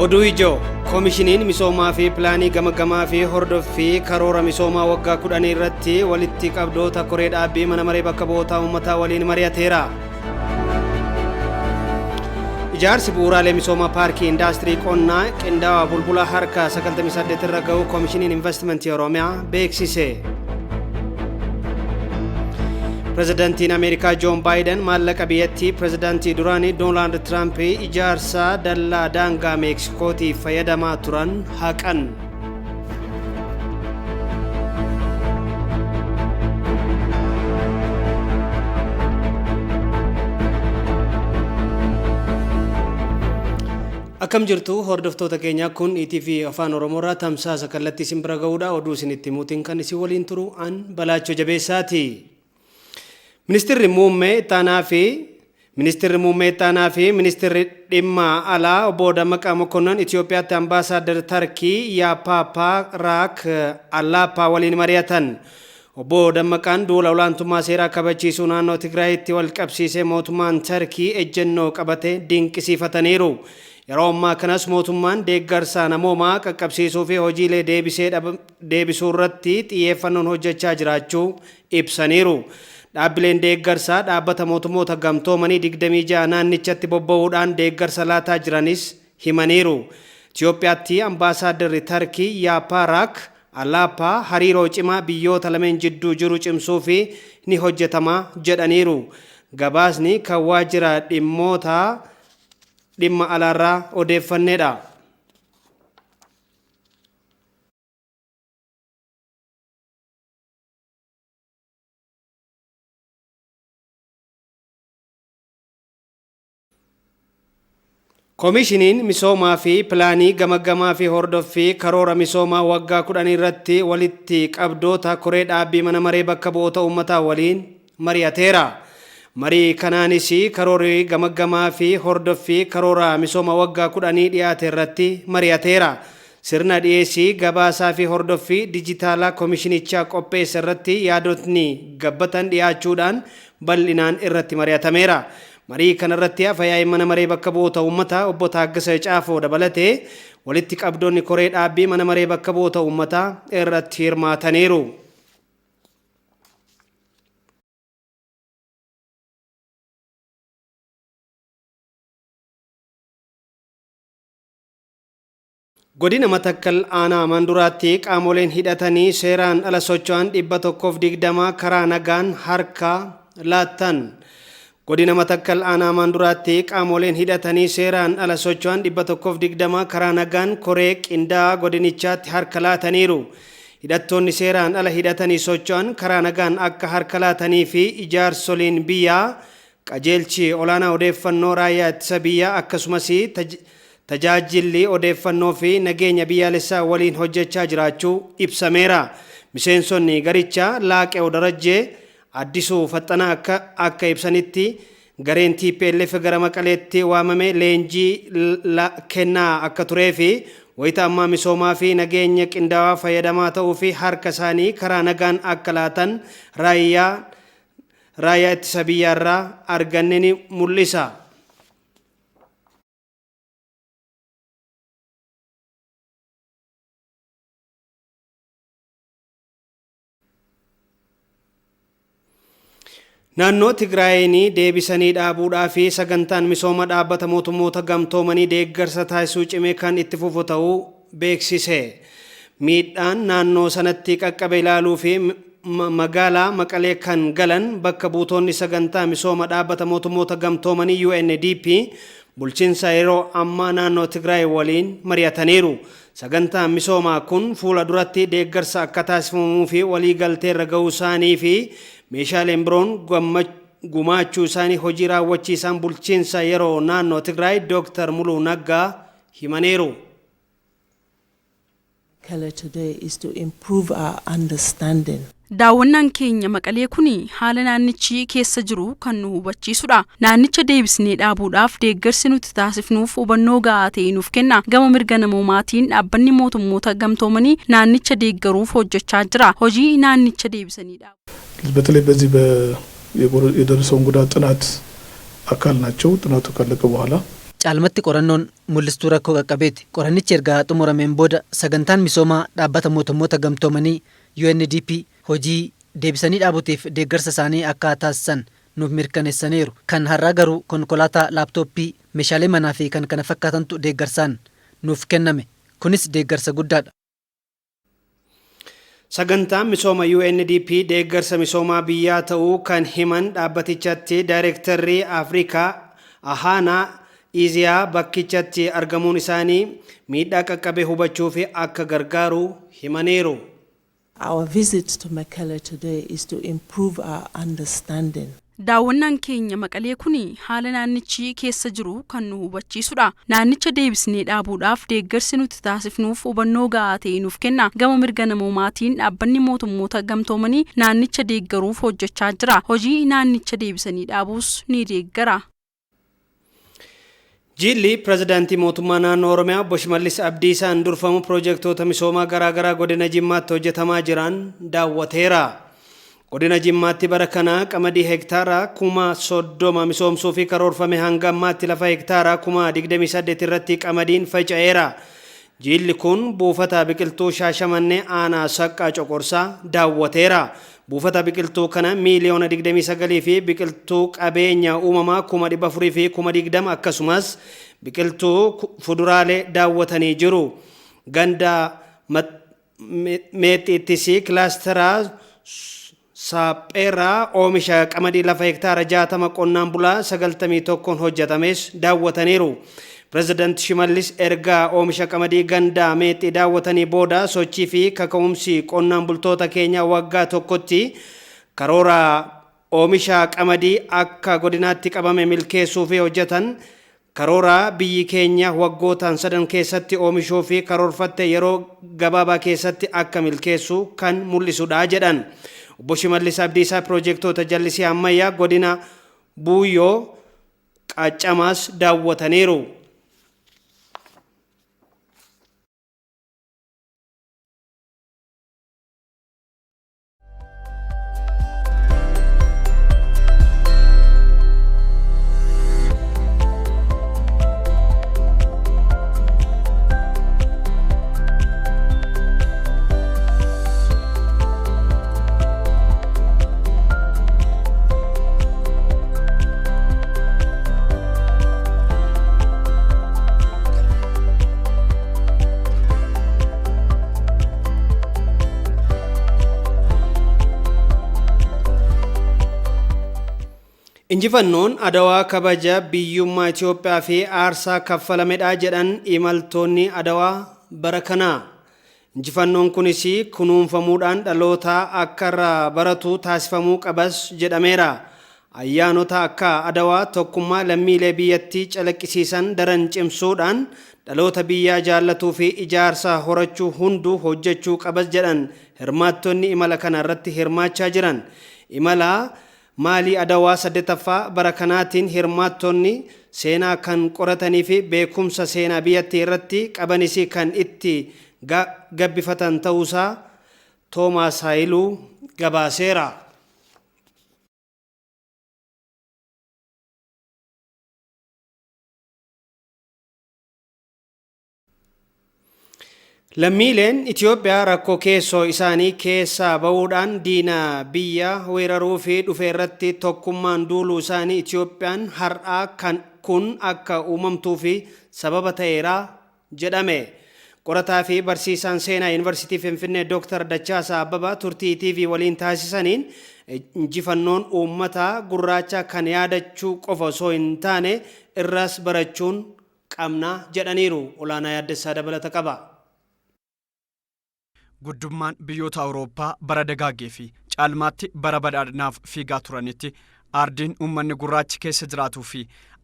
Oduu ijoo koomishiniin misoomaa fi pilaanii gamaggamaa fi hordoffii karoora misoomaa waggaa 10 irratti walitti qabdoota koree dhaabbii mana maree bakka bu'oota uummataa waliin mari'ateera. Ijaarsi bu'uuraalee misoomaa paarkii indaastirii qonnaa qindaa'aa bulbula harka 98 irra ga'u koomishiniin investimentii Oromiyaa beeksise. Pirezidaantiin Ameerikaa Joon Baayiden maallaqa biyyattii pirezidaantii duraanii Doonaald Tiraamp ijaarsa dallaa daangaa Meeksikootiif fayyadamaa turan haqan. Akkam jirtu hordoftoota keenya kun ETV Afaan Oromoorraa tamsaasa kallattii isin bira ga'uudha. Oduu isinitti himuutiin kan isin waliin turu an Balaachoo Jabeessaati. Ministeerri Muummee Ittaanaa fi Ministeerri Muummee Ittaanaa fi Ministeerri Dhimma Alaa Obbo Dammaqaa Mokonnon Itoophiyaatti Ambaasaaddar Tarkii Yaappaapaa Raak Allaappaa waliin mari'atan. Obbo Dammaqaan duula olaantummaa seeraa kabachiisuu naannoo Tigraayitti wal qabsiisee mootummaan Tarkii ejjennoo qabate dinqisiifataniiru. Yeroo ammaa kanas mootummaan deeggarsa namoomaa qaqqabsiisuu fi hojiilee deebisee deebisuu irratti xiyyeeffannoon hojjechaa jiraachuu ibsaniiru. Dhaabbileen deeggarsaa dhaabbata mootummoota gamtoomanii 26 naannichatti bobba'uudhaan deeggarsa laataa jiranis himaniiru. Itoophiyaatti ambaasaadarri Tarkii Yaapaaraak Alaappaa hariiroo cimaa biyyoota lameen jidduu jiru cimsuu fi ni hojjetama jedhaniiru. Gabaasni kan waajjira dhimmoota dhimma alaarraa odeeffanneedha. Koomishiniin misoomaa fi pilaanii gamaggamaa fi hordoffii karoora misoomaa waggaa 10 irratti walitti qabdoota koree dhaabbii mana maree bakka bu'oota uummataa waliin mari'ateera. Marii kanaanis karoorri gamaggamaa fi hordoffii karoora misooma waggaa 10 dhiyaate irratti mari'ateera. Sirna dhiyeessii gabaasaa fi hordoffii dijitaalaa koomishinichaa qopheesse irratti yaadotni gabbatan dhiyaachuudhaan bal'inaan irratti mari'atameera. Marii kanarratti afyaa'ii mana maree bakka bu'oota uummataa obbo Taaggasa Caafoo dabalatee walitti qabdoonni koree dhaabbii mana maree bakka bu'oota uummataa irratti hirmaataniiru. Godina Matakkal aanaa Manduraatti qaamoleen hidhatanii seeraan ala socho'an 120 karaa nagaan harka laattan. Godina Matakkal aanaa Manduraatti qaamoleen hidhatanii seeraan ala socho'an 120 karaa nagaan koree qindaa'aa godinichaatti harka laataniiru. Hidhattoonni seeraan ala hidhatanii socho'an karaa nagaan akka harka laatanii fi ijaarsoliin biyyaa qajeelchi olaanaa odeeffannoo raayyaa ittisa biyyaa akkasumas tajaajilli odeeffannoo fi nageenya biyyaalessaa waliin hojjechaa jiraachuu ibsameera. Miseensonni garichaa Laaqew Darajjee, Addisuu Faxxanaa akka ibsanitti gareen TPLF gara Maqaleetti waamame leenjii kennaa akka turee fi wayita ammaa misoomaa fi nageenya qindaawaa fayyadamaa ta'uu fi harka isaanii karaa nagaan akka laatan raayyaa ittisa biyyaarraa arganne ni mul'isa. Naannoo Tigraayin deebisanii dhaabuudhaa fi sagantaan misooma dhaabbata mootummoota gamtoomanii deeggarsa taasisuu cimee kan itti fufu ta'uu beeksise. Miidhaan naannoo sanatti qaqqabe ilaaluu fi magaalaa Maqalee kan galan bakka buutonni sagantaa misooma dhaabbata mootummoota gamtoomanii UNDP bulchiinsa yeroo ammaa naannoo Tigraay waliin mari'ataniiru. Sagantaan misoomaa kun fuula duratti deeggarsa akka taasifamuu fi walii galteerra ga'uu isaanii fi meeshaaleen biroon gumaachuu isaanii hojii raawwachiisaan bulchiinsa yeroo naannoo Tigraay Dooktar Muluu Naggaa himaniiru. Today is to improve our understanding. Daawwannaan keenya Maqalee kun haala naannichi keessa jiru kan nu hubachiisudha. Naannicha deebisnee dhaabuudhaaf deeggarsi nuti taasifnuuf hubannoo gahaa ta'e nuuf kenna. Gama mirga namoomaatiin dhaabbanni mootummoota gamtoomanii naannicha deeggaruuf hojjechaa jira. Hojii naannicha deebisanii dhaabu. በተለይ በዚህ የደረሰውን ጉዳት ጥናት አካል ናቸው። ጥናቱ ካለቀ በኋላ Caalmatti qorannoon mul'istuu rakkoo qaqqabeeti. Qorannichi erga xumurameen booda sagantaan misoomaa dhaabbata mootummoota gamtoomanii UNDP hojii deebisanii dhaabuutiif deeggarsa isaanii akka taasisan nuuf mirkaneessaniiru. Kan har'aa garuu konkolaataa, laaptooppii, meeshaalee manaa fi kan kana fakkaatantu deeggarsaan nuuf kenname. Kunis deeggarsa guddaadha. Sagantaan misooma UNDP deeggarsa misoomaa biyyaa ta'uu kan himan dhaabbatichatti daayirektarri Afrikaa Ahaanaa Iziyaa bakkichatti argamuun isaanii miidhaa qaqqabe hubachuuf akka gargaaru himaniiru. Our visit to Mekelle today is to improve our understanding. Daawwannaan keenya Maqalee kun haala naannichi keessa jiru kan nu hubachiisudha. Naannicha deebisnee dhaabuudhaaf deeggarsi nuti taasifnuuf hubannoo gahaa ta'e nuuf kenna. Gama mirga namoomaatiin dhaabbanni mootummoota gamtoomanii naannicha deeggaruuf hojjechaa jira. Hojii naannicha deebisanii dhaabuus ni deeggara. Jilli pirezidaantii mootummaa naannoo Oromiyaa obbo Shimallis Abdiisaan durfamu piroojeektoota misoomaa garaagaraa godina Jimmaatti hojjetamaa jiran daawwateera. Godina Jimmaatti bara kana qamadii hektaara 30,000 misoomsuu fi karoorfame hanga ammaatti lafa hektaara 28,000 irratti qamadiin faca'eera. Jilli kun buufata biqiltuu Shaashamannee aanaa Saqqaa Coqorsaa daawwateera. Buufata biqiltuu kana miiliyoona 29 fi biqiltuu qabeenya uumamaa 420,000 akkasumas biqiltuu fuduraalee daawwatanii jiru. Ganda meexxiittis kilaasteraa saapheerraa oomisha qamadii lafa hektaara 60 qonnaan bulaa 91 hojjetames daawwataniiru. Pireezidaant Shimallis erga oomisha qamadii ganda meexxii daawwatanii booda sochii fi kaka'umsi qonnaan bultoota keenya waggaa tokkotti karoora oomisha qamadii akka godinaatti qabame milkeessuu fi hojjetan karoora biyyi keenya waggootaan sadan keessatti oomishuu fi karoorfatte yeroo gabaabaa keessatti akka milkeessu kan mul'isudha jedhan. Obbo Shimallis Abdiisaa piroojeektoota jallisii ammayyaa godina Buuyyoo Qaccamaas daawwataniiru. Injifannoon Adawaa kabaja biyyummaa Itoophiyaa fi aarsaa kaffalamedha jedhan imaltoonni Adawaa bara kanaa. Injifannoon kunis kunuunfamuudhaan dhaloota akka irraa baratu taasifamuu qabas jedhameera. Ayyaanota akka Adawaa tokkummaa lammiilee biyyattii calaqqisiisan daran cimsuudhaan dhaloota biyyaa jaallatuu fi ijaarsa horachuu hunduu hojjechuu qabas jedhan hirmaattonni imala kana irratti hirmaachaa jiran. Imala maalii Adawaa 8ffaa bara kanaatiin hirmaattonni seenaa kan qoratanii fi beekumsa seenaa biyyattii irratti qabanis kan itti gabbifatan ta'uusaa Toomaas Haayiluu gabaaseera. Lammiileen Itoophiyaa rakkoo keessoo isaanii keessaa bahuudhaan diina biyya weeraruu fi dhufe irratti tokkummaan duuluu isaanii Itoophiyaan har'aa kan kun akka uumamtuu fi sababa ta'eera jedhame. Qorataa fi barsiisaan seenaa Yuunivarsiitii Finfinnee Dr. Dachaasaa Abbabaa turtii TV waliin taasisaniin injifannoon uummata gurraacha kan yaadachuu qofa osoo hin taane irraas barachuun qabna jedhaniiru. Olaanaa Yaaddessaa dabalata qaba. Guddummaan biyyoota Awurooppaa bara dagaagee fi caalmaatti bara badhaadhinaaf fiigaa turanitti aardiin uummanni gurraachi keessa jiraatuu fi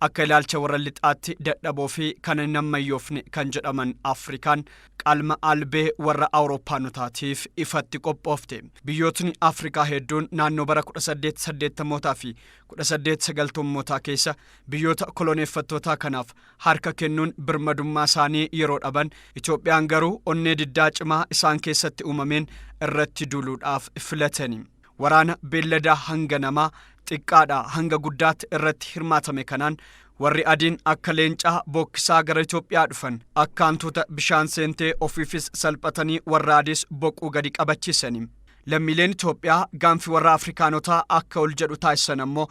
akka ilaalcha warra lixaatti dadhaboo fi kan hin ammayyoofne kan jedhaman Afrikaan qalma albee warra Awurooppaanotaatiif ifatti qophoofte. Biyyootni Afrikaa hedduun naannoo bara 1880 fi 1890 keessa biyyoota koloneeffattootaa kanaaf harka kennuun birmadummaa isaanii yeroo dhaban, Itoophiyaan garuu onnee diddaa cimaa isaan keessatti uumameen irratti duuluudhaaf filatani. Waraana beelladaa hanga namaa, xiqqaadhaa hanga guddaatti irratti hirmaatame kanaan Warri adiin akka leencaa bokkisaa gara Itoophiyaa dhufan, akka hantuuta bishaan seentee ofiifis salphatanii warra adiis boquu gadi qabachiisani. Lammiileen Itoophiyaa gaanfi warra Afrikaanotaa akka ol jedhu taasisan ammoo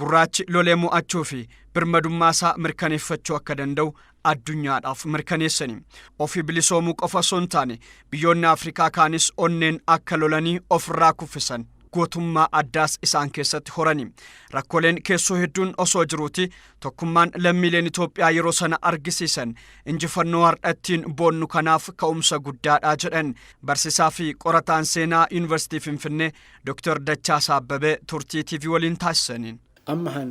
gurraachi lolee mo'achuu fi birmadummaa isaa mirkaneeffachuu akka danda'u addunyaadhaaf mirkaneessani. Ofii bilisoomuu qofa osoo hin taane, biyyoonni Afrikaa kaanis onneen akka lolanii ofirraa kuffisan gootummaa addaas isaan keessatti horani. Rakkooleen keessoo hedduun osoo jiruuti, tokkummaan lammiileen Itoophiyaa yeroo sana argisiisan injifannoo har'attiin boonnu kanaaf ka'umsa guddaadha jedhan barsiisaa fi qorataan seenaa Yuunivarsiitii Finfinnee Dr. Dachaasaa Abbabee turtii TV waliin taasisaniin. Amma han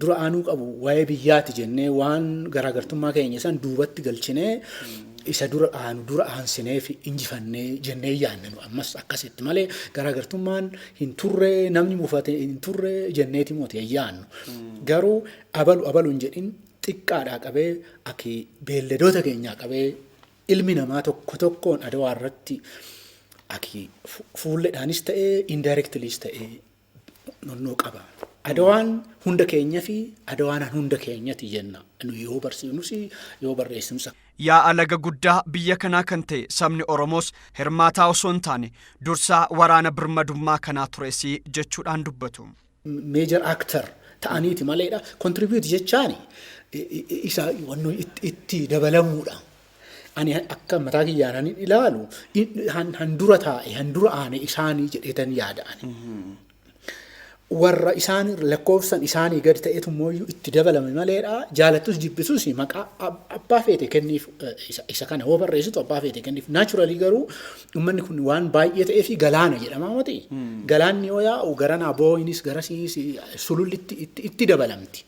dura aanuu qabu waa'ee biyyaati jennee, waan garaagartummaa keenya san duubatti galchinee, isa dura aanu dura aansinee fi injifannee jennee yaadne. Nu ammas akkasitti malee garaagartummaan hin turre, namni mufate hin turre jenneeti mooti hin yaadnu. Garuu abalu abalu hin jedhin, xiqqaadhaa qabee akki beelladoota keenyaa qabee ilmi namaa tokko tokkoon Adawaa irratti akki fuulleedhaanis ta'ee indirectlyis ta'ee nonnoo qaba. Adawaan hunda keenya fi Adawaan hunda keenyati jenna. Nu yoo barsiifnus, yoo barreessinus. Yaa'a laga guddaa biyya kanaa kan ta'e sabni Oromoos hirmaataa osoo hin taane dursaa waraana birmadummaa kanaa tures jechuudhaan dubbatu. Major actor ta'aniiti maleedha. Contribute jechaani isa wanno itti dabalamuudha. Ani akka mataa kiyyaan ani ilaalu, handura taa'e, handura aane isaanii jedheetan yaada ani. Warra isaan lakkoofsan isaanii gadi ta'etu immoo itti dabalame maleedha. Jaalattus jibbisus, maqaa abbaa feete kenniif, isa kana yoo barreessitu abbaa feete kenniif. Naturally garuu uummanni kun waan baay'ee ta'ee fi galaana jedhama miti. Galaanni yoo yaa'u garanaa boo'inis garasiis sululli itti dabalamti.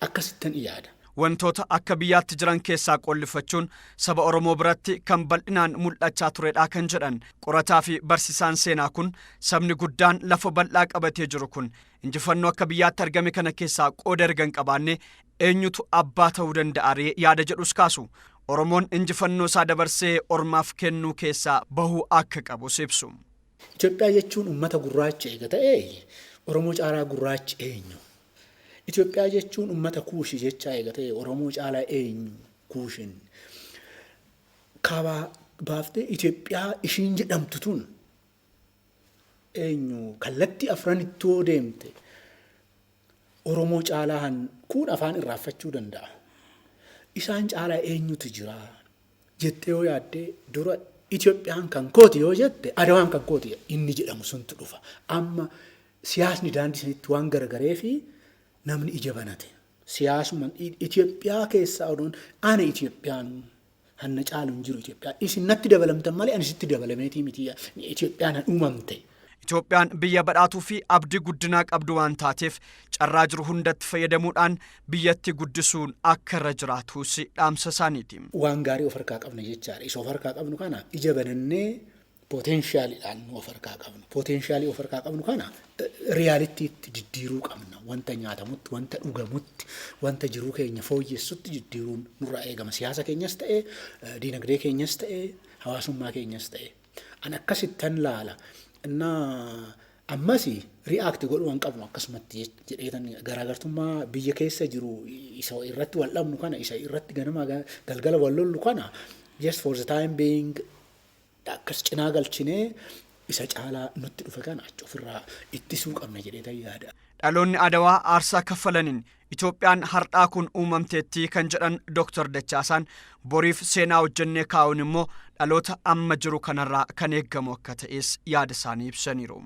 Akkasittan yaada. Wantoota akka biyyaatti jiran keessaa qollifachuun saba Oromoo biratti kan bal'inaan mul'achaa turedha kan jedhan qorataa fi barsiisaan seenaa kun, sabni guddaan lafa bal'aa qabatee jiru kun injifannoo akka biyyaatti argame kana keessaa qooda erga hin qabaanne eenyutu abbaa ta'uu danda'a ree yaada jedhus kaasu. Oromoon injifannoo isaa dabarsee ormaaf kennuu keessaa bahuu akka qabus ibsu. Itoophiyaa jechuun uummata gurraacha eega ta'e, Oromoo caalaa gurraachi eenyu? Itoophiyaa jechuun uummata Kuushi jechaa eega ta'e, Oromoo caalaa eenyu Kuushin? Kaabaa baaftee Itoophiyaa ishiin jedhamtu tun eenyu? Kallattii afranitti yoo deemte, Oromoo caalaa han kuun afaan irraanfachuu danda'a. Isaan caalaa eenyutu jira jettee yoo yaadde, dura Itoophiyaan kan kooti yoo jette, Adawaan kan kooti inni jedhamu suntu dhufa. Amma siyaasni daandii sanitti waan garagaree fi namni ija banate. Siyaasuma Itoophiyaa keessaa odoon ana Itoophiyaan hanna caalu hin jiru Itoophiyaa. Isin natti dabalamtan malee ani sitti dabalameetii miti, Itoophiyaan han uumamte. Itoophiyaan biyya badhaatuu fi abdii guddinaa qabdu waan taateef, carraa jiru hundatti fayyadamuudhaan biyyatti guddisuun akka irra jiraatus dhaamsa isaaniiti. Waan gaarii of harkaa qabna jechaadha. Isa of harkaa qabnu kana ija banannee potentialiidhaan nu of harkaa qabnu. Potentialii of harkaa qabnu kana realityitti jijjiiruu qabna. Wanta nyaatamutti, wanta dhugamutti, wanta jiruu keenya fooyyessutti jijjiiruun nurraa eegama. Siyaasa keenyas ta'e, diinagdee keenyas ta'e, hawaasummaa keenyas ta'e. An akkasittan laala. Innaa ammas react godhuu hin qabnu akkasumatti jedheetan, garaagartummaa biyya keessa jiru isa irratti wal dhabnu kana, isa irratti ganama galgala wal lollu kana, just for the time being akkas cinaa galchinee, isa caalaa nutti dhufe kana achi ofirraa ittisuu qabna jedheetan yaada. Dhaloonni Adawaa aarsaa kaffalaniin Itoophiyaan har'aa kun uumamteetti kan jedhan Dr. Dachaasaan, boriif seenaa hojjennee kaa'uun immoo dhaloota amma jiru kanarraa kan eeggamu akka ta'es yaada isaanii ibsaniiru.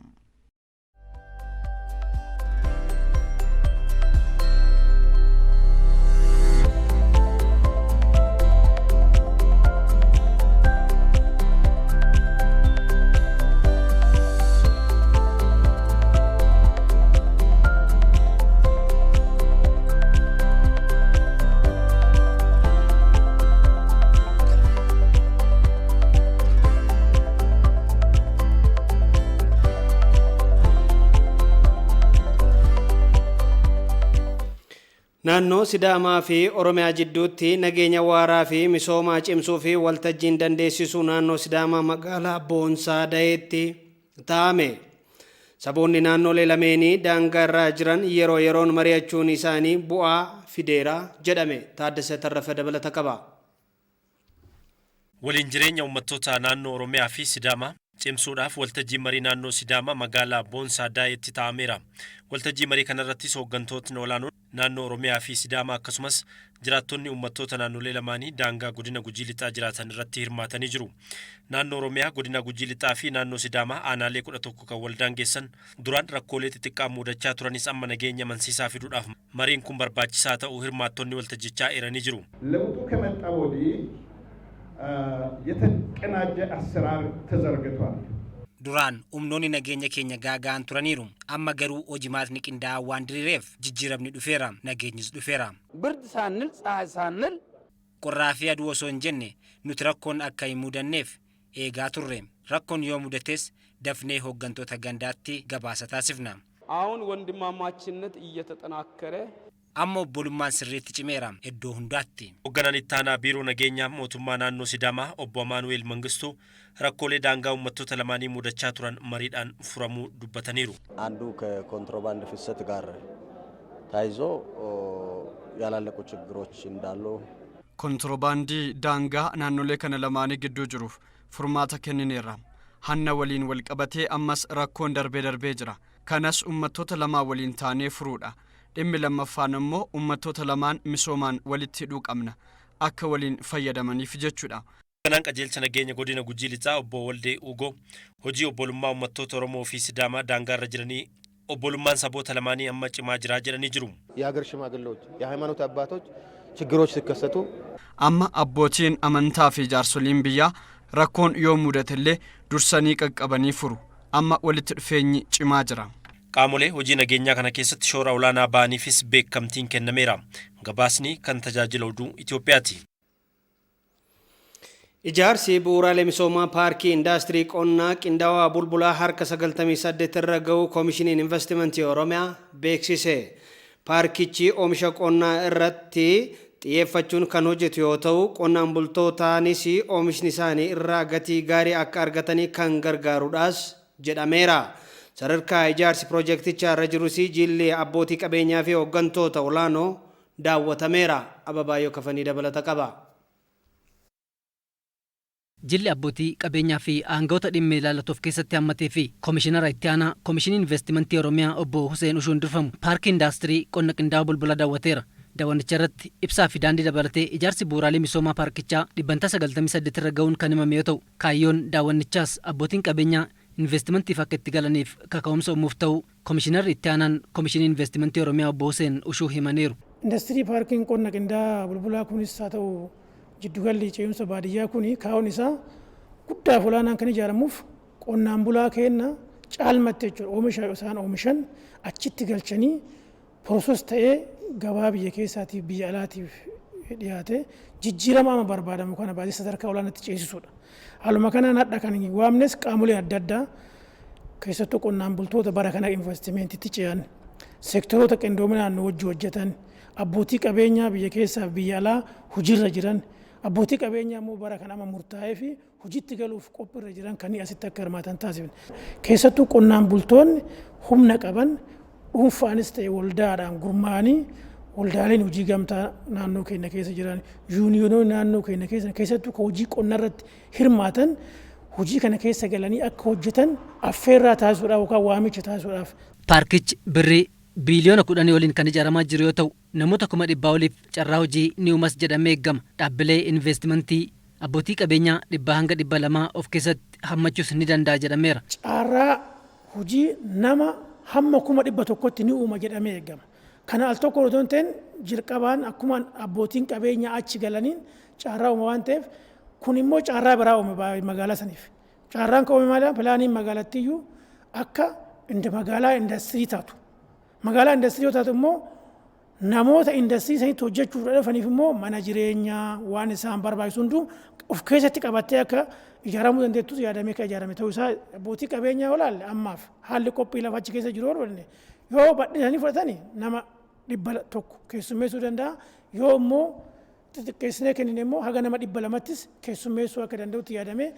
Naannoo Sidaamaa fi Oromiyaa jidduutti nageenya waaraa fi misoomaa cimsuu fi waltajjiin dandeessisuu naannoo Sidaamaa magaalaa Boonsaa Daheetti taa'ame. Saboonni naannolee lameenii daangaa irraa jiran yeroo yeroon mari'achuun isaanii bu'aa fideera jedhame. Taaddasee Tarrafee dabalata qaba. Waliin jireenya uummattoota naannoo Oromiyaa fi Sidaamaa cimsuudhaaf waltajjii marii naannoo Sidaamaa magaalaa Boonsaa Daayetti taa'ameera. Waltajjii marii kanarrattis hooggantootni olaanoon naannoo Oromiyaa fi Sidaamaa akkasumas jiraattonni uummattoota naannolee lamaanii daangaa godina Gujii Lixaa jiraatan irratti hirmaatanii jiru. Naannoo Oromiyaa godina Gujii Lixaa fi naannoo Sidaamaa aanaalee 11 kan wal daangessan duraan rakkoolee xixiqqaa mudachaa turanis amma nageenya amansiisaa fiduudhaaf mariin kun barbaachisaa ta'uu hirmaattonni waltajjichaa eeranii jiru. ለውጡ ከመጣ ወዲህ የተቀናጀ አሰራር ተዘርግቷል። Duraan humnoonni nageenya keenya gaaga'an turaniiru. Amma garuu hojimaatni qindaa'aa waan diriireef jijjiiramni dhufeera, nageenyis dhufeera. ብርድ ሳንል ፀሐይ ሳንል Qorraa fi aduu osoo hin jenne nuti rakkoon akka hin mudanneef eegaa turre. Rakkoon yoo mudates dafnee hooggantoota gandaatti gabaasa taasifna. አሁን ወንድማማችነት እየተጠናከረ Amma obbolummaan sirriitti cimeera iddoo hundaatti. Hoogganaan ittaanaa biiroo nageenyaa mootummaa naannoo Sidaamaa obbo Amaanu'eel Mangistuu rakkoolee daangaa uummattoota lamaanii mudachaa turan mariidhaan furamuu dubbataniiru. አንዱ ከኮንትሮባንድ ፍሰት ጋር ተያይዞ ያላለቁ ችግሮች እንዳሉ Kontiroobaandii daangaa naannolee kana lamaanii gidduu jiruuf furmaata kennineerra. Hanna waliin wal qabatee ammas rakkoon darbee darbee jira. Kanas uummattoota lamaa waliin taanee furuudha. Dhimmi lammaffaan immoo uummattoota lamaan misoomaan walitti hidhuu qabna. Akka waliin fayyadamaniif jechuudha. Hoogganaan qajeelcha nageenya godina Gujii Lixaa obbo Waldee Ugoo hojii obbolummaa uummattoota Oromoo fi Sidaamaa daangaarra jiranii obbolummaan saboota lamaanii amma cimaa jiraa jedhanii jiru. የሀገር ሽማግሌዎች፣ የሃይማኖት አባቶች ችግሮች ሲከሰቱ Amma abbootiin amantaa fi jaarsoliin biyyaa rakkoon yoo mudatellee dursanii qaqqabanii furu. Amma walitti dhufeenyi cimaa jira. Qaamolee hojii nageenyaa kana keessatti shoora olaanaa ba'aniifis beekamtiin kennameera. Gabaasni kan tajaajila oduu Itoophiyaati. Ijaarsi bu'uuraalee misoomaa paarkii indaastirii qonnaa qindaawaa Bulbulaa harka 98 irra ga'uu Koomishiniin Investimentii Oromiyaa beeksise. Paarkichi oomisha qonnaa irratti xiyyeeffachuun kan hojjetu yoo ta'u, qonnaan bultootaanis oomishni isaanii irraa gatii gaarii akka argatanii kan gargaarudhaas jedhameera. Sadarkaa ijaarsi piroojeektichaa irra jirus jilli abbootii qabeenyaa fi hooggantoota olaanoo daawwatameera. Ababaayyoo Kafanii dabalata qaba. Jilli abbootii qabeenyaa fi aangawoota dhimma ilaallatu of keessatti hammatee fi Koomishinara itti aanaa Koomishinii Investimentii Oromiyaa obbo Hussein Ushuun durfamu paarkii indaastirii qonna qindaa'oo Bulbula daawwateera. Daawwannicha irratti ibsaa fi daandii dabalatee ijaarsi bu'uuraalee misoomaa paarkichaa 98% irra ga'uun kan himame yoo ta'u, kaayyoon daawwannichaas abbootiin qabeenyaa investimentiif akka itti galaniif kaka'umsa uumuuf ta'uu Koomishinarri itti aanaan Koomishinii Investimentii Oromiyaa obbo Hussein Ushuu himaniiru. Indastirii paarkiin qonna qindaa'aa Bulbulaa kunis haa ta'u jiddugalli ce'umsa baadiyyaa kun kaa'uun isaa guddaaf olaanaan kan ijaaramuuf qonnaan bulaa kenna caalmaatti jechuudha, oomisha isaan oomishan achitti galchanii process ta'ee gabaa biyya keessaatiif biyya alaatiif dhiyaate jijjiirama amma barbaadamu kana baasii sadarkaa olaanaatti ceesisuudha. Haaluma kanaan hadha kan waamnes qaamolee adda addaa, keessattuu qonnaan bultoota bara kana investimentiitti ce'an, seektoroota qindoominaan nu wajji hojjetan, abbootii qabeenyaa biyya keessaa fi biyya alaa hojiirra jiran, abbootii qabeenyaa immoo bara kana amma murtaa'ee fi hojiitti galuuf qophiirra jiran kan asitti akka hirmaatan taasifne. Keessattuu qonnaan bultoonni humna qaban dhuunfaanis ta'e waldaadhaan gurmaa'anii, waldaaleen hojii gamtaa naannoo keenya keessa jiran, yuuniyoononni naannoo keenya keessa, keessattuu kan hojii qonnaa irratti hirmaatan, hojii kana keessa galanii akka hojjetan affeerraa taasisuudhaaf yookaan waamicha taasisuudhaaf. Paarkichi birrii biiliyoona 10 oliin kan ijaaramaa jiru yoo ta'u, namoota 100,000 oliif carraa hojii ni uumas jedhamee eegama. Dhaabbilee investimentii abbootii qabeenyaa 100 hanga 200 of keessatti hammachuus ni danda'a jedhameera. Carraa hojii nama hamma 100,000tti ni uuma jedhamee eegama. Kana al tokko otoo hin ta'in jalqabaan akkuma abbootiin qabeenyaa achi galaniin carraa uuma waan ta'eef, kun immoo carraa biraa uume magaalaa saniif. Carraan kan uume maali? Pilaaniin magaalattiyyuu akka magaalaa indastirii taatu. Magaalaa indastirii yoo taatu immoo namoota indastirii sanitti hojjechuuf dhufaniif immoo mana jireenyaa waan isaan barbaachisu hunduu of keessatti qabattee akka ijaaramuu dandeettus yaadamee kan ijaarame ta'uu isaa, abbootii qabeenyaa yoo laalle, ammaaf haalli qophii lafa achi keessa jiru yoo yoo bal'isanii fudhatani nama 100 keessummeessuu danda'a, yoo immoo xixiqqeessinee kennine immoo haga nama 200ttis keessummeessuu akka danda'utti yaadamee.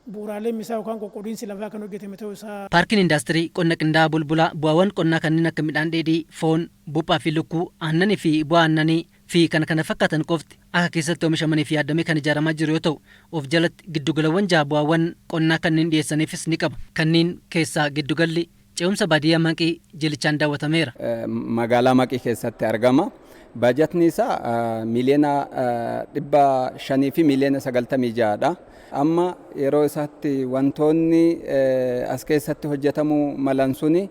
Bu'uuraaleen misaa yookaan qoqqoodiinsi lafaa kan hojjetame ta'uu isaa. Paarkiin indaastirii qonna qindaa'aa Bulbulaa bu'aawwan qonnaa kanneen akka midhaan dheedhii, foon, buphaa fi lukkuu, aannanii fi bu'aa aannanii fi kan kana fakkaatan qofti akka keessatti oomishamaniif yaadamee kan ijaaramaa jiru yoo ta'u, of jalatti giddugalawwan jaha bu'aawwan qonnaa kanneen dhiyeessaniifis ni qaba. Kanneen keessaa giddugalli ce'umsa baadiyyaa Maqii jilichaan daawwatameera. Magaalaa Maqii keessatti argama. Baajatni isaa 596,000,000 dha. Amma yeroo isaatti wantoonni as keessatti hojjetamuu malan suni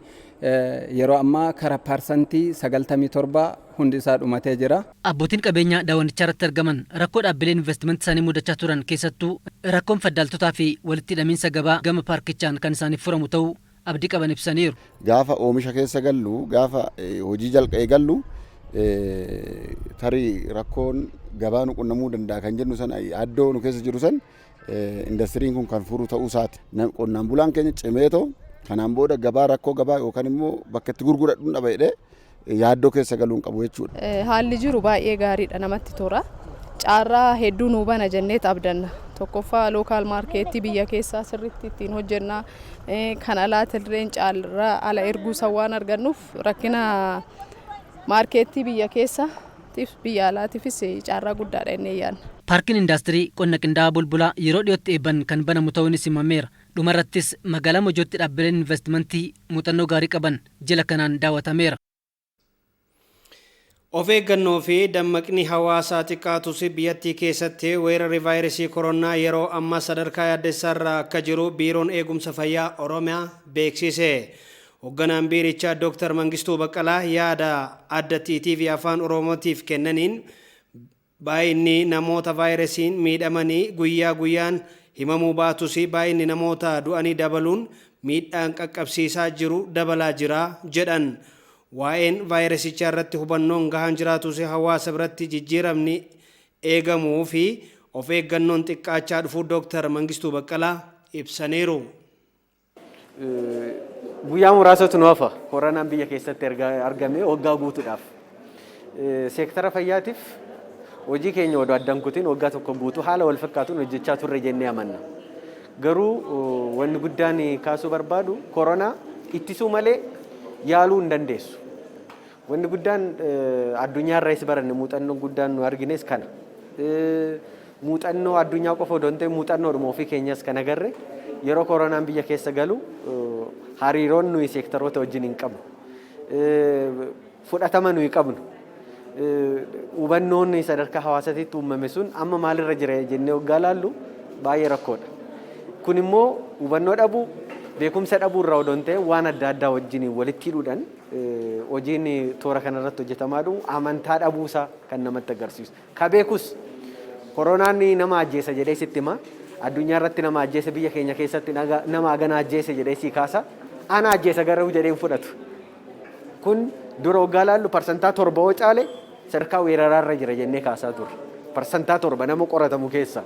yeroo ammaa kara 97% hundi isaa dhumatee jira. Abbootiin qabeenyaa daawwannichaa irratti argaman rakkoo dhaabbileen investimentii isaanii mudachaa turan, keessattuu rakkoon faddaaltotaa fi walitti hidhamiinsa gabaa gama paarkichaan kan isaaniif furamu ta'uu abdii qaban ibsaniiru. Gaafa oomisha keessa gallu, gaafa hojii jalqabee gallu, tarii rakkoon gabaa nu qunnamuu danda'a kan jennu sana, yaaddoo nu keessa jiru san indastiriin kun kan furu ta'uu isaati. Qonnaan bulaan keenya cimeetoo kanaan booda gabaa, rakkoo gabaa yookaan immoo bakka itti gurguradhuun dhaba jedhee yaaddoo keessa galuu hin qabu jechuudha. Haalli jiru baay'ee gaariidha, namatti tola. Carraa hedduu nuu bana jennee abdanna. Tokkoffaa, local marketii biyya keessaa sirriitti ittiin hojjenna. Kan alaatillee carraa ala erguu san waan argannuuf, rakkina marketii biyya keessaatiif biyya alaatiifis carraa guddaadha jennee yaadna. Paarkiin indaastirii qonna qindaa'aa Bulbulaa yeroo dhiyootti eebban kan banamu ta'uunis himameera. Dhumarrattis magaalaa Mojootti dhaabbileen investimentii muuxannoo gaarii qaban jila kanaan daawwatameera. Of eeggannoo fi dammaqni hawaasaa xiqqaatus, biyyattii keessatti weerarri vaayirasii koronaa yeroo ammaa sadarkaa yaaddessaarra akka jiru Biiroon Eegumsa Fayyaa Oromiyaa beeksise. Hoogganaan biirichaa Dr. Mangistuu Baqqalaa yaada adda TV Afaan Oromootiif kennaniin, baay'inni namoota vaayirasiin miidhamanii guyyaa guyyaan himamuu baatus, baay'inni namoota du'anii dabaluun miidhaan qaqqabsiisaa jiru dabalaa jira jedhan. Waa'een vaayirasichaa irratti hubannoon gahaan jiraatus, hawaasa biratti jijjiiramni eegamuu fi of eeggannoon xiqqaachaa dhufuu Dr. Mangistuu Baqqalaa ibsaniiru. Guyyaa muraasatu nu hafa koronaan biyya keessatti argame waggaa guutuudhaaf. Seektara fayyaatiif hojii keenya odoo addaan kutiin waggaa tokko guutuu haala wal fakkaatuun hojjechaa turre jennee amanna. Garuu wanni guddaan kaasuu barbaadu, koronaa ittisuu malee yaaluu hin dandeessu. Wanni guddaan addunyaarraas baranne, muuxannoon guddaan nu argines kana. Muuxannoo addunyaa qofa odoo hin ta'in muuxannoodhuma ofii keenyas kan agarre, yeroo koronaan biyya keessa galu hariiroon nuyi seektaroota wajjin hin qabnu. Fudhatama nuyi qabnu. Hubannoon sadarkaa hawaasaatiitti uumame sun amma maalirra jira jennee waggaa laallu baay'ee rakkoodha. Kun immoo hubannoo dhabuu, beekumsa dhabuu irraa odoo hin ta'in waan adda addaa wajjin walitti hidhuudhaan hojiin toora kanarratti hojjetamaa dhufu amantaa dhabuusaa kan namatti agarsiisu. Ka beekus koronaan nama ajjeesa jedhee sitti hima. Addunyaa irratti nama ajjeese, biyya keenya keessatti nama hagana ajjeese jedhee si kaasa. Ana ajjeesa garuu jedhee hin fudhatu. Kun dura waggaa laallu 7% yoo caale sadarkaa weeraraarra jira jennee kaasaa turre. 7% nama qoratamu keessa.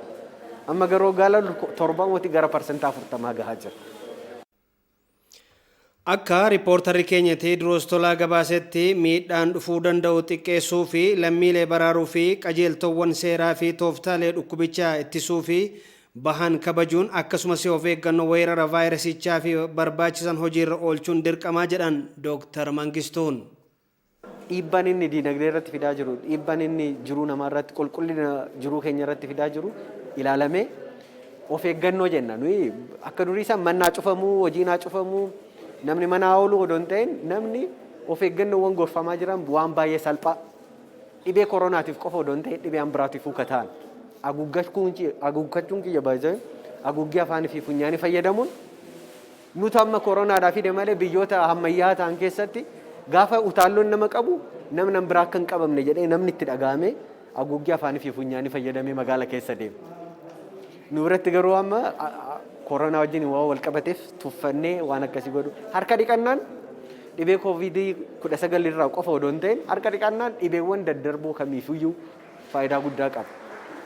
Amma garuu waggaa laallu torba moti, gara 40% gahaa jira. Akka riippoortarri keenya Teediroos Tolaa gabaasetti, miidhaan dhufuu danda'u xiqqeessuu fi lammiilee baraaruu fi qajeeltowwan seeraa fi tooftaalee dhukkubichaa ittisuu fi bahan kabajuun, akkasumas of eeggannoo weerara vaayirasichaa fi barbaachisan hojiirra oolchuun dirqamaa jedhan Dooktar Mangistuun. Dhiibbaan inni diinagdee irratti fidaa jiru, dhiibbaan inni jiruu namaa irratti, qulqullina jiruu keenya irratti fidaa jiru ilaalamee of eeggannoo jenna. Nuyi akka durii san mannaa cufamuu, hojii naa cufamuu, namni manaa ooluu odoo hin ta'in, namni of eeggannoowwan gorfamaa jiran waan baay'ee salphaa dhibee koronaatiif qofa odoo hin ta'in dhibee an biraatiif ka ta'an. Haguuggachuun kiyya baay'ee, haguuggii afaanii fi funyaanii fayyadamuun, nuti amma koronaadhaa fide malee biyyoota ammayyaa ta'an keessatti gaafa utaalloon nama qabu namni biraa akka hin qabamne jedhee namni itti dhaga'ame haguuggii afaanii fi funyaanii fayyadamee magaala keessa deema. Nu biratti garuu amma koronaa wajjin waan wal qabateef tuffannee waan akkasii godhu. Harka dhiqannaan dhibee koovidii 19 irraa qofa odoo hin ta'in, harka dhiqannaan dhibeewwan daddarboo kamiifiyyuu faayidaa guddaa qaba.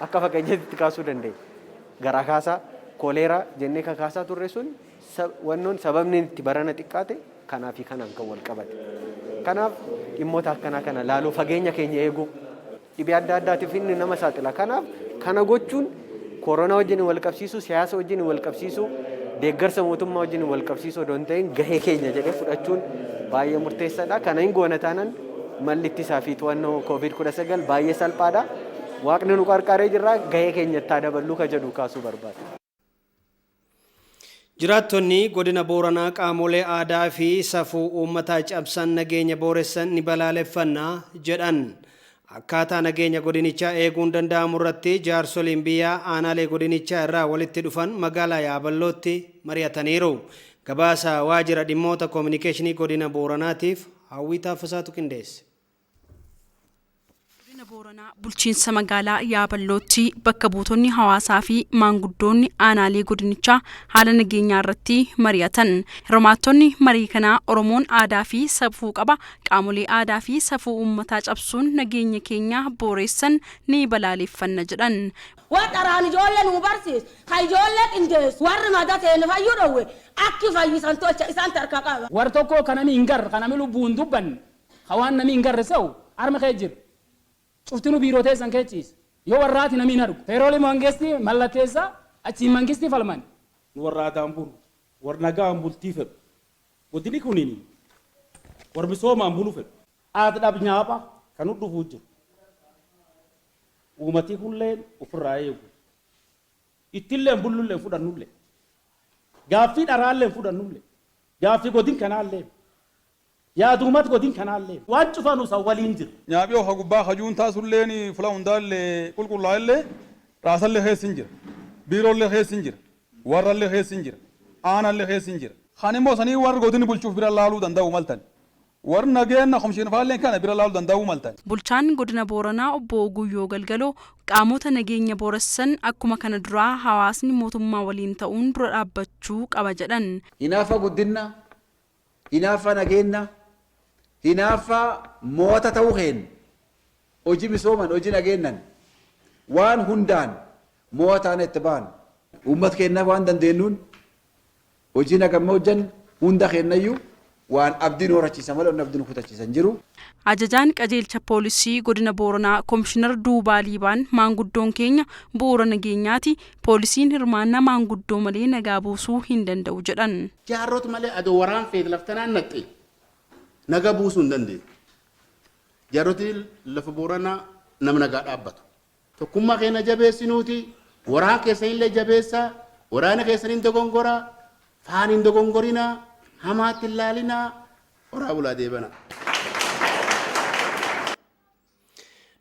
Akka fakkeenyaatti kaasuu dandeenya. Garaa kaasaa, koleeraa jennee kakaasaa turre sun wannoon sababni itti barana xiqqaate kanaa fi kanaan kan wal qabate. Kanaaf dhimmoota akkanaa kana laaluu, fageenya keenya eeguu, dhibee adda addaatiif inni nama saaxila. Kanaaf kana gochuun Koronaa wajjin wal qabsiisu, siyaasa wajjin wal qabsiisu, deeggarsa mootummaa wajjin wal qabsiisu odoo hin ta'in gahee keenya jedhee fudhachuun baay'ee murteessaadha. Kana hin goona taanaan malli ittisaa fi to'annoo COVID-19 baay'ee salphaadha. Waaqni nu qarqaaree jirra, gahee keenya itti daballuu ka jedhu kaasuu barbaada. Jiraattonni godina Booranaa qaamolee aadaa fi safuu uummataa cabsan, nageenya booressan ni balaaleffanna jedhan. Akkaataa nageenya godinichaa eeguun danda'amu irratti jaarsoliin biyyaa aanaalee godinichaa irraa walitti dhufan magaalaa Yaaballootti mari'ataniiru. Gabaasa waajjira dhimmoota koominikeeshinii godina Booranaatiif Hawwii Taaffasaatu qindeesse. Godina Booranaa bulchiinsa magaalaa Yaaballootti bakka buutonni hawaasaa fi maanguddoonni aanaalee godinichaa haala nageenyaa irratti mari'atan. Hirmaattonni marii kanaa Oromoon aadaa fi safuu qaba. Qaamolee aadaa fi safuu uummataa cabsuun nageenya keenya booressan ni balaaleffanna jedhan. Waan dharaan ijoollee nu barsiisu, ka ijoollee qindeessu, warri madaa ta'e fayyuu dhowwe, akki fayyisan tolcha isaan tarka qaba. War tokko kan nami hin garre, kan nami lubbuu hin dubbanne, ka waan nami hin garre se'u harma kee jira. Cuftinu biiroo teessan kee ciisa. Yoo warraati nami hin argu. Feerooli mangisti mallatteessa, achiin mangisti falman. Nu warra aadaan bulu, warra nagaan bultii fedhu. Godini kunini warra misoomaan bulu fedhu. Aadadhaaf nyaapha kan nu dhufuu jiru. Uummatii kunilleen ofirraa eegu. Ittillee hin bullullee hin fudhannullee. Gaaffii dharaallee hin fudhannullee. Gaaffii godin kanaallee. Yaaduumat godin kanaallee. Waan cufanu san waliin jira. Nyaaphii ofa gubbaa hajuun taasulleen fula hundaallee qulqullaa'ellee raasallee keessa hin jira. Biiroollee keessa hin jira. Warrallee keessa hin jira. Aanallee keessa hin jira. Kan immoo sanii warri godini bulchuuf bira laaluu danda'u maltan. Warri nageenya komishinfaalleen kana bira laaluu danda'uu maltan. Bulchaan godina Booranaa obbo Guyyoo Galgaloo qaamota nageenya booressan akkuma kana duraa hawaasni mootummaa waliin ta'uun dura dhaabbachuu qaba jedhan. Hinaaffaa guddinna, hinaaffaa nageenya, hinaaffaa mo'ata ta'uu keenya, hojii misooman, hojii nageennan waan hundaan mo'ataan itti ba'an. Uummata keenyaaf waan dandeenyuun hojii nagamma hojjannu hunda keenyayyuu waan abdii nu horachiisa malee wanni abdii nu kutachiisan jiru. Ajajaan qajeelcha poolisii godina Booranaa Komishinar Duubaa Liibaan maanguddoon keenya bu'uura nageenyaati. Poolisiin hirmaannaa maanguddoo malee nagaa buusuu hin danda'u jedhan. Jaarrota malee adoo waraan feete laftanaan naqxe nagaa buusuu hin dandeenye. Jaarroti lafa Booranaa nama nagaa dhaabbatu. Tokkummaa keenya jabeessinuuti, waraan keessanillee jabeessaa, waraana keessan hin dogongoraa, faan hin dogongorinaa, hamaatti hin laalinaa, horaa bulaa deebana.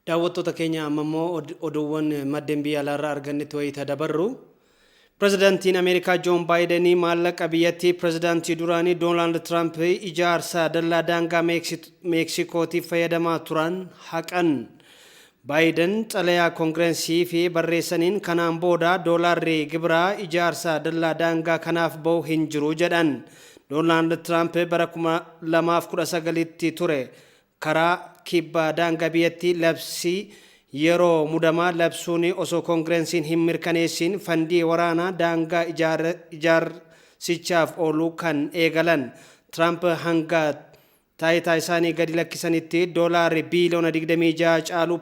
Daawwattoota keenya, amma immoo oduuwwan maddeen biyya alaarraa argannetti wayita dabarru. Pirezidaantiin Ameerikaa Joon Baayidanii maallaqa biyyattii pirezidaantii duraanii Doonaald Tiraamp ijaarsa dallaa daangaa Meeksikootiif fayyadamaa turan haqan. Baayiden xalayaa koongireensii fi barreessaniin kanaan booda doolaarri gibiraa ijaarsa dallaa daangaa kanaaf bahu hin jiru jedhan. Doonaald Tiraamp bara 2019tti ture karaa kibba daangaa biyyattii labsii yeroo mudamaa labsuun osoo koongireensiin hin mirkaneessin fandii waraanaa daangaa ijaarsichaaf oolu kan eegalan. Tiraamp hanga taayitaa isaanii gadi lakkisanitti doolaarri biiliyoona 26 caalu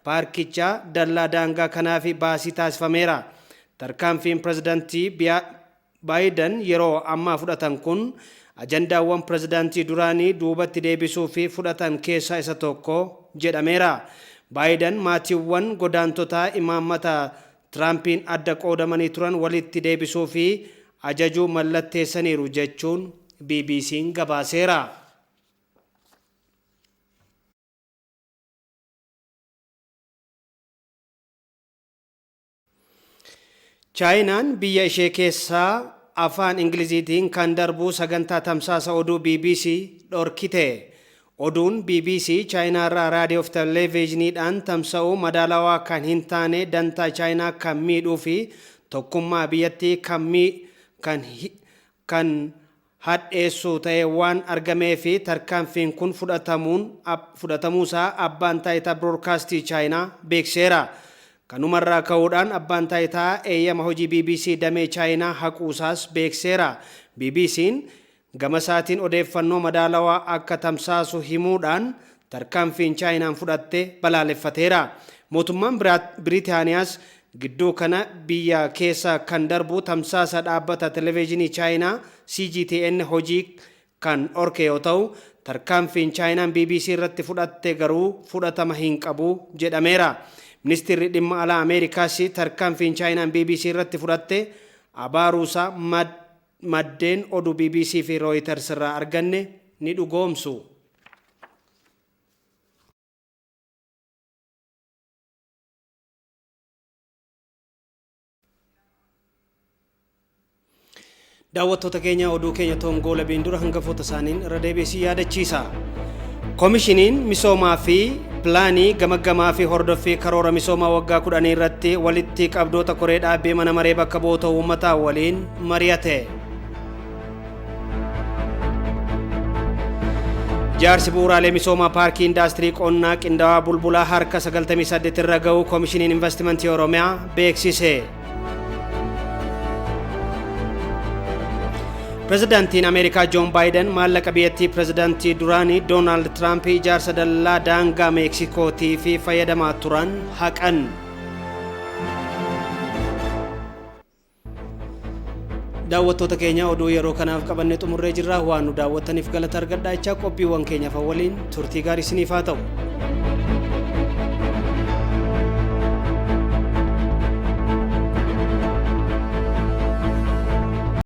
paarkichaa dallaa daangaa kanaaf baasii taasifameera. Tarkaanfiin pirezidaantii Baayiden yeroo ammaa fudhatan kun ajandaawwan pirezidaantii duraanii duubatti deebisuu fi fudhatan keessaa isa tokko jedhameera. Baayiden maatiiwwan godaantotaa imaammata Tiraampiin adda qoodamanii turan walitti deebisuu fi ajajuu mallatteessaniiru jechuun BBC'n gabaaseera. Chaayinaan biyya ishee keessaa afaan Ingiliziitiin kan darbu sagantaa tamsaasa oduu BBC dhorkite. Oduun BBC Chaayinaarraa raadiyoo fi televezyiiniidhaan tamsa'u madaalawaa kan hin taane, dantaa Chaayinaa kan miidhuu fi tokkummaa biyyattii kan hadheessu ta'e waan argamee fi tarkaanfiin kun fudhatamuusaa abbaan taayitaa biroodkaastii Chaayinaa beeksiseera. Kanumarraa ka'uudhaan abbaan taayitaa eeyyama hojii BBC damee Chaayinaa haquusaas beeksiseera. BBC'n gama isaatiin odeeffannoo madaalawaa akka tamsaasu himuudhaan tarkaanfiin Chaayinaan fudhatte balaaleffateera. Mootummaan Biriitaaniyaas Gidduu kana biyya keessa kan darbu tamsaasa dhaabbata televezyiinii Chaayinaa CGTN hojii kan dhorke yoo ta'u, tarkaanfiin Chaayinaan BBC irratti fudhatte garuu fudhatama hin qabu jedhameera. Ministeerri dhimma alaa Ameerikaas tarkaanfiin Chaayinaan BBC irratti fudhatte abaaruusaa maddeen oduu BBC fi Reuters irraa arganne ni dhugoomsu. Daawwattoota keenya, oduu keenya toongoo labiin dura hangafoota isaaniin irra deebiisii yaadachiisa. Koomishiniin misoomaa fi pilaanii gamaggamaa fi hordoffii karoora misoomaa waggaa 10 irratti walitti qabdoota koree dhaabbii mana maree bakka bu'oota uummataa waliin mari'ate. Ijaarsi bu'uuraalee misoomaa paarkii indaastirii qonnaa qindaa'aa Bulbulaa harka 98 irra ga'uu Koomishiniin Investimentii Oromiyaa beeksise. Pirezidaantiin Ameerikaa Joon Baayiden maallaqa biyyattii pirezidaantii duraanii Doonaald Tiraamp ijaarsa dallaa daangaa Meeksikootii fi fayyadamaa turan haqan. Daawwattoota keenya, oduu yeroo kanaaf qabannee xumurree jirra. Waan nu daawwattaniif galata argadhaa jechaa, qophiiwwan keenyaaf waliin turtii gaarii isiniif haa ta'u.